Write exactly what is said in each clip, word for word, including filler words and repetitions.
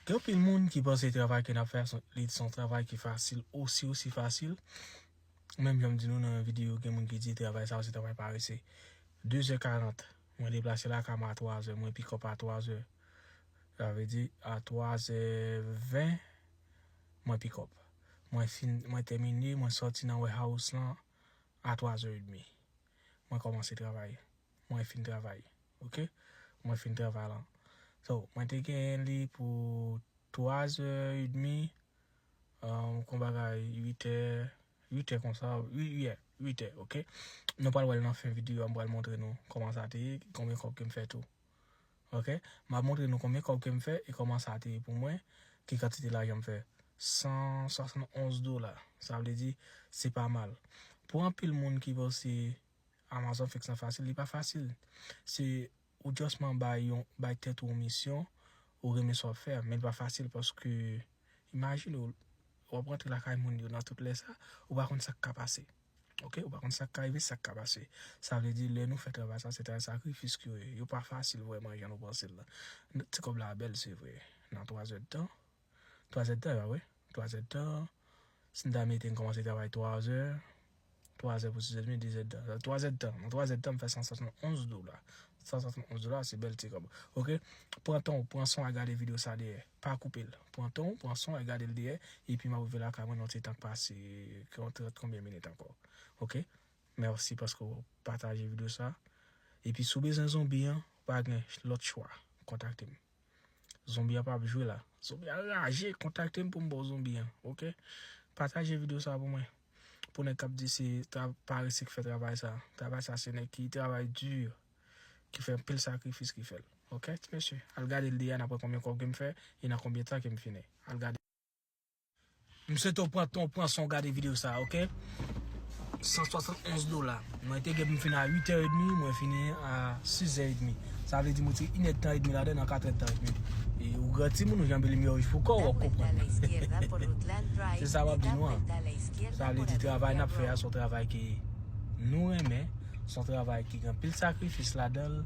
Gen anpil moun ki panse travay ke n ap fè a, se yon, li se yon travay ki fasil, osi, osi fasil. Menm jan m di nou nan yon videyo, gen moun ki di travay sa yo se travay parese. De zè karant, mwen deplase lakay mwen a twa zè, mwen pick up a twa zè. Sa vle di, a twa zè ven, mwen pick up. Mwen fin, mwen tèmine, mwen sòti nan warehouse lan a twa zè edmi. Mwen kòmanse travay. Mwen fin travay. Oke? Mwen fin travay lan. So, mwen te genyen li pou twa zè edmi, um, kon bagay uit è, uit è konsa, wi, yeah, uit è, oke? Nou pral wè l nan fen videyo a, m pral montre nou kòman sa te ye, konbyen kòb ke m fè tou. Oke? M ap montre nou konbyen kòb ke m fè e kòman sa te ye pou mwen, ki kantite lajan m fè. San swasannonz dola. Sa vle di, se pa mal. Pou anpil moun ki panse Amazon Flex lan fasil, li pa fasil. Se ou just bay yon, bay tèt ou yon misyon, ou renmen sa w ap fè, men li pa fasil paske, imajine w, w ap rantre lakay moun yo nan tout lè sa, ou pa konn sa k ka pase. Oke, ou pa konn sa k ka rive, sa k ka pase. Sa vle di, lè nou fè travay sa, se travay sakrifis ke yo ye. Yo pa fasil vrèman, jan nou panse l lan. Ti kòb la bèl, se vre. Nan twa zè d tan. Twa zè d tan, pa vre? Twa zè d tan. Si n ta mete n kòmanse travay twa zè, twa zè pou sis èdmi, de zè d tan. Twa zè d tan. Nan twa zè d tan, m fè san swasannonz dola. San swasannonz dola, se bèl ti kòb. Oke? Pran tan w, pran san w al gade videyo sa dèyè. Pa koupe l. Pran tan w, pran san w al gade l dèyè. Epi m ap rive lakay mwen nan yon ti tan k pase, yon trant konbyen minit ankò. Oke? Mèsi paske w pataje videyo sa. Epi si w bezwen zonbi an, pa gen lòt chwa. Kontakte m. Zonbi an p ap jwe la. Zonbi an raje, kontakte m pou m ba w zonbi an, oke? Pataje videyo sa pou mwen. Pou nèg k ap di se tra-, parese k fè travay sa. Travay sa se nèg ki travay di, ki fè anpil sakrifis ki fè l. Oke, ti mesye? Al gade l deja, n ap wè konbyen kòb ke m fè e nan konbyen tan ke m fini. Al gade. M swete w pran tan w pran san w gade videyo sa, oke? San swasannonz dola. Mwen te gen pou m fini a uit è edmi, mwen fini a sis è edmi. Sa vle di m retire inèdtan edmi ladan nan katrèdtan edmi. E ou gran timoun, ou janbe limyè wouj pou kò w, w ap konprann. Se sa w ap di nou an. Sa vle di travay n ap fè a, se yon travay ke nou renmen, se yon travay ki gen anpil sakrifis ladan l,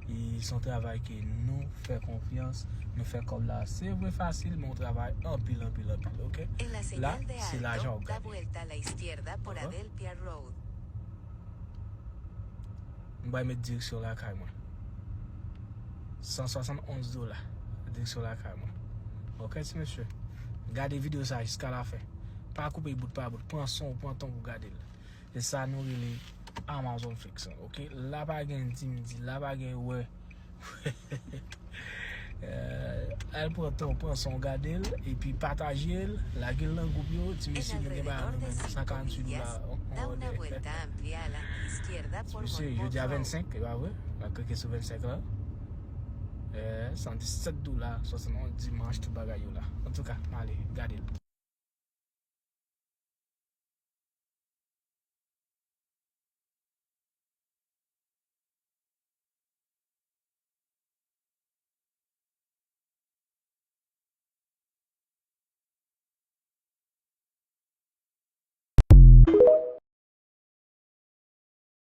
e se yon travay ke nou fè konfyans, nou fè kòb la. Se vre fasil, men yon travay anpil, anpil, anpil, oke? La, se lajan w ap gade. Oke? M bay met direksyon lakay mwen. San swasannonz dola. Direksyon lakay mwen. Oke, ti mesye? Gade videyo sa jiska lafen. Pa koupe bout pa bout. Pran san w, pran tan w pou gade l. E sa nou rele Amazon Flex lan, oke? La pa gen di m di, la pa gen wè. Eh, al pran tan w, pran san w gade l, epi pataje l, lage l nan gwoup yo, ti mesye nou gen bagay nan men nou, san karantuit dola. Ti mesye, jodi a vennsenk, e pa vre? N ap klike sou vennsenk la. Eh, san disèt dola, swasannonz dimanch, tout bagay yo la. Antouka, m ale, gade l.